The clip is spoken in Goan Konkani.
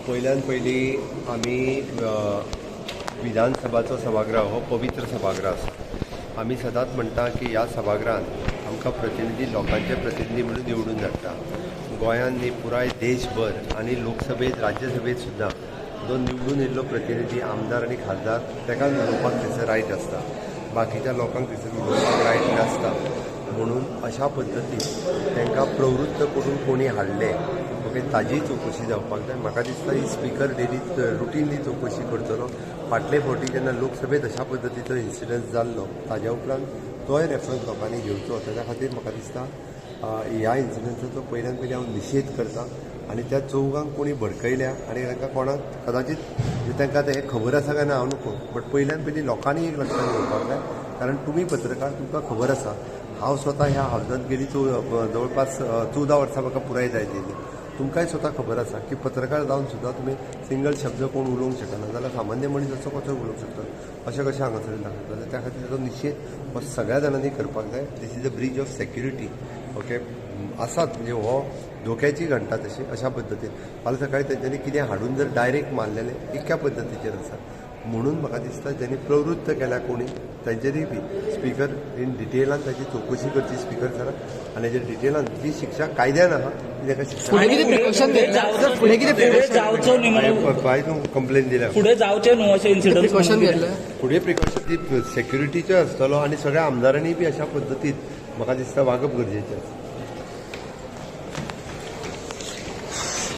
पयल्यान पयलीं आमी विधानसभाचो सभागृह हो पवित्र सभागृह आसा. आमी सदांच म्हणटा की ह्या सभागृहान आमकां प्रतिनिधी, लोकांचे प्रतिनिधी म्हणून निवडून धाडटा. गोंयान न्ही, पुराय देशभर आनी लोकसभेत, राज्यसभेत सुद्दां जो निवडून येयल्लो प्रतिनिधी, आमदार आनी खासदार, ताका उलोवपाक थंयसर रायट आसता. बाकीच्या लोकांक थंयसर उलोवपाक रायट नासता. म्हणून अशा पद्दतीन तांकां प्रवृत्त करून कोणी हाडले, ओके, ताजीय चवकशी जावपाक जाय. म्हाका दिसता ही स्पिकर डेली रुटीनली चवकशी करतलो. फाटले फावटी जेन्ना लोकसभेत अशा पद्दतीचो इन्सिडंट जाल्लो, ताज्या उपरांत तोय रेफरन्स लोकांनी घेवचो. ताच्या खातीर म्हाका दिसता ह्या इन्सिडंटाचो पयल्यान पयलीं हांव निशेध करता आनी त्या चौगांक कोणी भडकयल्या आनी तांकां कोणाक कदाचित तांकां आतां हें खबर आसा काय ना हांव नको, बट पयल्यान पयलीं लोकांनी एक लक्षांत घेवपाक जाय, कारण तुमी पत्रकार, तुमकां खबर आसा. हांव स्वता ह्या हावजांत गेली जवळपास 14 वर्सां म्हाका पुराय जायत येयली. तुमकांय स्वता खबर आसा की पत्रकार जावन सुद्दां तुमी सिंगल शब्द कोण उलोवंक शकना जाल्यार सामान्य मनीस असो कसो उलोवंक शकता? अशें कशें हांगासर दाखयता? जाल्यार त्या खातीर ताचो निशेध हो सगळ्या जाणांनी करपाक जाय. This is a breach of security, okay, आसात. म्हणजे हो धोक्याची घंटा तशी. अशा पद्दतीन फाल्यां सकाळी तेंच्यांनी कितें हाडून जर डायरेक्ट मारलेलें इतक्या पद्दतीचेर आसा. म्हणून म्हाका दिसता ज्यांनी प्रवृत्त केल्या कोणी, तेंच्यांनी बी स्पिकर इन डिटेलान ताची चवकशी करची स्पिकर सरान आनी हेजेर डिटेलान जी शिक्षा कायद्यान आहा ती ताका शिक्षा. फुडें कितें प्रिकॉशन घेतलें सर? फुडें कितें फुडें जावचो न्ही म्हणून. बाय, तूं कंप्लेन दिल्या. फुडें जावचें न्हू अशें इन्सिडंट. प्रिकॉशन घेतलें. फुडें प्रिकॉशन ती सेक्युरिटीचो आसतलो आनी सगळ्या आमदारांनी बी अशा पद्दतीन म्हाका दिसता वागप गरजेचें आसा.